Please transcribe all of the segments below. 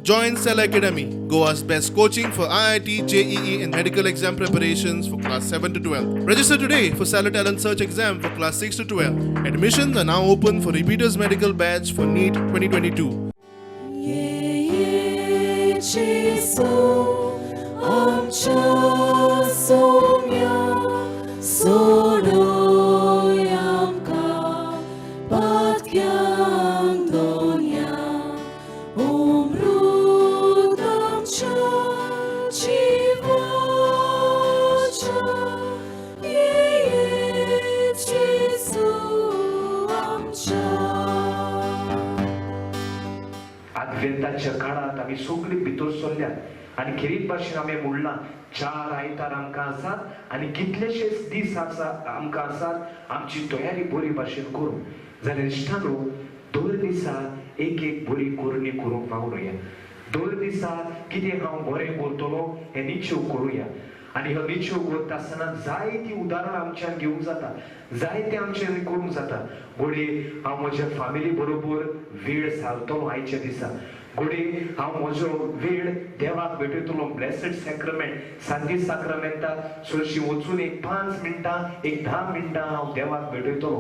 Join Cell Academy, Goa's best coaching for IIT, JEE, and medical exam preparations for class 7 to 12. Register today for Stellar Talent Search exam for class 6 to 12. Admissions are now open for repeaters medical batch for NEET 2022. ये जेसू आमच्या सोम्या सोडोय आमकां पातक्यांक दोन्या अमृत आमच्या जिवाच्या ये जेसू आमच्या. आदवेंताच्या काळात आमी सगळीं भितर सरल्यात आनी खेरीत भाशेन आमी म्हणलां, 4 आयतार आमकां आसात आनी कितलेशेच दीस आसा आमकां आसात. आमची तयारी बरी भाशेन करूंक जाल्यार इश्टानो, दर दिसा एक एक बरी करणी करूंक वावरुया. दर दिसा कितें हांव बरें करतलो हें निश्चय करुया. आनी हो निश्चय करता आसतना जायतीं उदाहरणां आमच्यान घेवंक जाता, जायतें आमच्यान करूंक जाता. घडये हांव म्हज्या फामिली बरोबर वेळ सारतलो आयच्या दिसा, घडये हांव म्हजो वेळ देवाक भेटयतलो. ब्लेसड सॅक्रमेंट, सांती साक्रामेंता सरशी वचून एक 5 मिनटां, एक 10 मिनटां हांव देवाक भेटयतलो.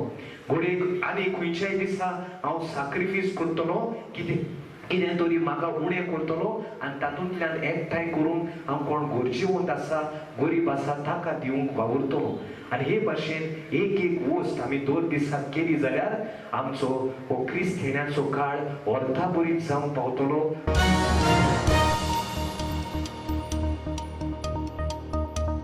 घडये आनी खंयच्याय दिसा हांव साक्रिफीस करतलो, कितें तरी म्हाका उणें करतलो आनी तातूंतल्यान एकठांय करून हांव कोण गरजेवंत आसा, गरीब आसा ताका दिवंक वावुरतलो. आनी हे भाशेन एक एक वस्त आमी दर दिसाक केली जाल्यार आमचो हो क्रिस्त येण्याचो काळ अर्था बरीत जावंक पावतलो.